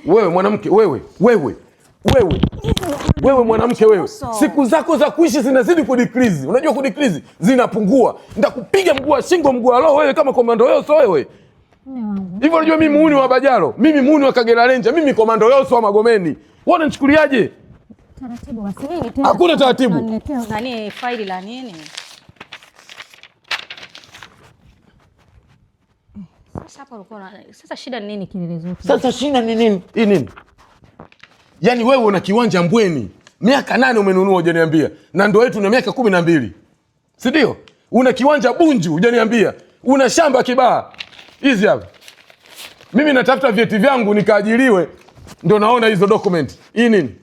Wewe mwanamke wewe, wewe, wewe. Wewe mwanamke wewe. Siku zako za kuishi zinazidi kudecrease. Unajua kudecrease zinapungua. Nitakupiga mguu wa shingo, mguu wa roho wewe kama komando Yoso wewe. Hivyo unajua mimi muuni wa Bajalo, mimi muuni wa Kagera Ranger, mimi komando Yoso wa Magomeni. Wewe unanichukuliaje? Taratibu basi nini tena? Hakuna taratibu. Unaniletea nani faili la nini? Sasa hapa ulikuwa sasa shida ni nini kielelezo? Sasa shida ni nini? Hii nini? Yaani wewe una kiwanja Mbweni. Miaka 8 umenunua hujaniambia. Na ndoa yetu na miaka 12. Si ndio? Una kiwanja Bunju hujaniambia. Una shamba Kibaha. Hizi hapa. Mimi natafuta vyeti vyangu nikaajiriwe, ndio naona hizo document. Hii nini?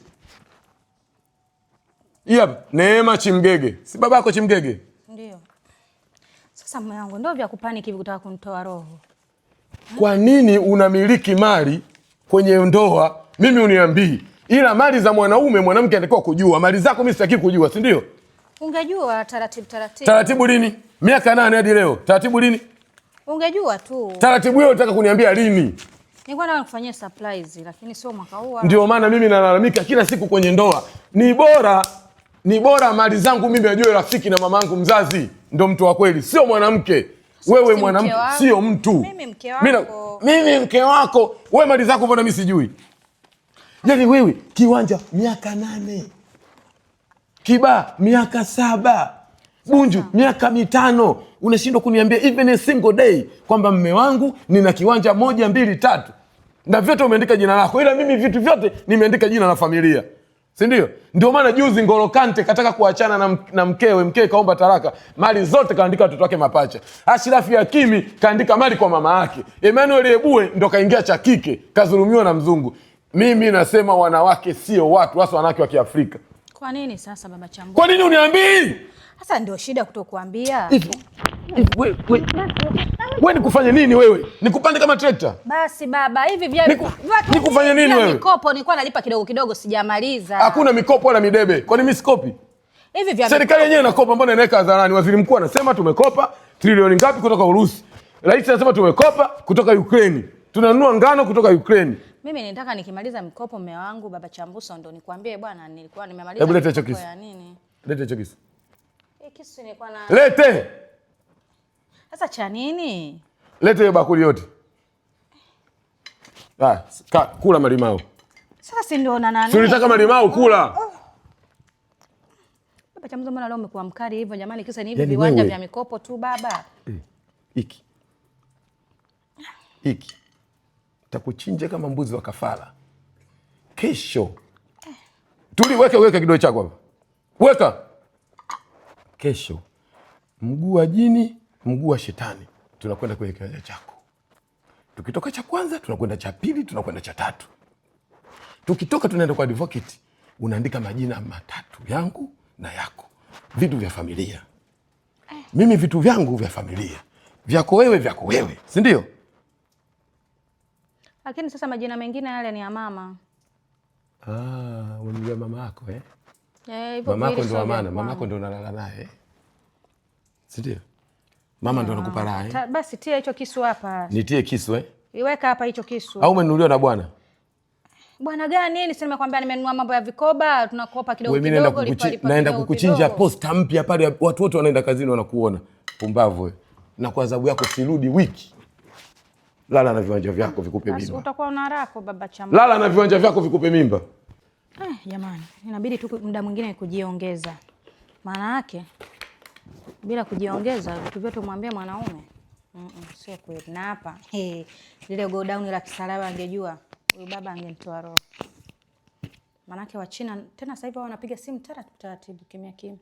Hii hapa Neema Chimgege. Si babako Chimgege? Ndio. Sasa mume wangu ndio vya kupaniki hivi kutaka kunitoa roho. Kwa nini unamiliki mali kwenye ndoa mimi uniambii? Ila mali za mwanaume mwanamke anatakiwa kujua. Mali zako mimi sitaki kujua, si ndio? Ungejua taratibu taratibu. Taratibu lini? Miaka 8 hadi leo. Taratibu lini? Ungejua tu. Taratibu hiyo unataka kuniambia lini? Nilikuwa nataka kufanyia surprise lakini sio mwaka huu. Ndio maana mimi nalalamika kila siku kwenye ndoa. Ni bora mali zangu mimi ajue rafiki na mamangu mzazi ndio mtu wa kweli, sio mwanamke. Wewe mwanamke sio mtu. Mimi mke wako. Mimi mke wako. Wewe mali zako mbona mimi sijui? Yaani wewe kiwanja miaka 8. Kibaha miaka 7. Bunju miaka 5. Unashindwa kuniambia even a single day kwamba mme wangu nina kiwanja 1 2 3. Na vyote umeandika jina lako. Ila mimi vitu vyote nimeandika jina la familia. Si ndio? Ndio maana juzi Ngolo Kante kataka kuachana na mkewe, mkewe kaomba talaka. Mali zote kaandika watoto wake mapacha. Ashrafi Hakimi kaandika mali kwa mama yake. Emmanuel Eboué ndo kaingia cha kike, kadhulumiwa na mzungu. Mimi nasema wanawake sio watu, hasa wanawake wa Kiafrika. Kwa nini sasa baba Chambo? Kwa nini uniambii? Sasa ndio shida kutokuambia. Wewe nikufanye nini wewe? Nikupande kama trekta? Basi baba, hivi vya Nikufanye nini wewe? Mikopo nilikuwa nalipa kidogo kidogo sijamaliza. Hakuna mikopo wala midebe. Kwani mimi sikopi? Hivi vya serikali yenyewe inakopa, mbona inaweka hadharani? Waziri mkuu anasema tumekopa trilioni ngapi kutoka Urusi. Rais anasema tumekopa kutoka Ukraine. Tunanunua ngano kutoka Ukraine. Mimi nitaka nikimaliza mikopo mume wangu baba Chambuso ndo nikwambie bwana nilikuwa nimemaliza. Hebu lete hicho kisu. Ya nini? Lete hicho kisu. Kisu nilikuwa na Lete. Sasa cha nini? Lete hiyo bakuli yote. Kula malimao. Sasa si ndio na nani? Si unataka malimao kula. Oh. Baba Chambuso mbona leo umekuwa mkali hivyo jamani, kisa ni hivi viwanja vya mikopo tu baba. Hiki. Hiki. Takuchinja kama mbuzi wa kafara. Kesho. Tuli, weka kidole chako hapa. Weka. Kesho. Mguu wa jini, mguu wa shetani. Tunakwenda kwenye kiwanja chako. Tukitoka cha kwanza, tunakwenda cha pili, tunakwenda cha tatu. Tukitoka tunaenda kwa advocate, unaandika majina matatu yangu na yako. Vitu vya familia. Mimi vitu vyangu vya familia. Vyako wewe, vyako wewe. Si ndio? Lakini sasa majina mengine yale ni ya mama. Umemjua mama yako? Hivyo Mama yako kweli ndio sio maana, vya mama yako kwangu. ndio unalala naye. Si ndio? Mama ndio anakupa raha? Basi tia hicho kisu hapa. Nitie kisu? Iweka hapa hicho kisu. Au umenunuliwa na bwana? Bwana gani? Nini sasa nimekwambia nimenunua mambo ya vikoba, tunakopa kidogo Wewe, mimi naenda kidogo, lipa, lipa naenda kidogo kukuchinja kidogo. posta mpya pale, watu wote wanaenda kazini wanakuona. Pumbavu wewe. Na kwa adhabu yako sirudi wiki. Lala na viwanja vyako vikupe Basi mimba. utakuwa una raha baba Chambo. Lala na viwanja vyako vikupe mimba. Jamani, inabidi tu muda mwingine kujiongeza. Maana yake bila kujiongeza vitu vyote umwambie mwanaume. Sio kweli. Na hapa, lile go down la kisalaba angejua huyu baba angemtoa roho. Maana yake wa China tena sasa hivi wao wanapiga simu taratibu taratibu kimya kimya.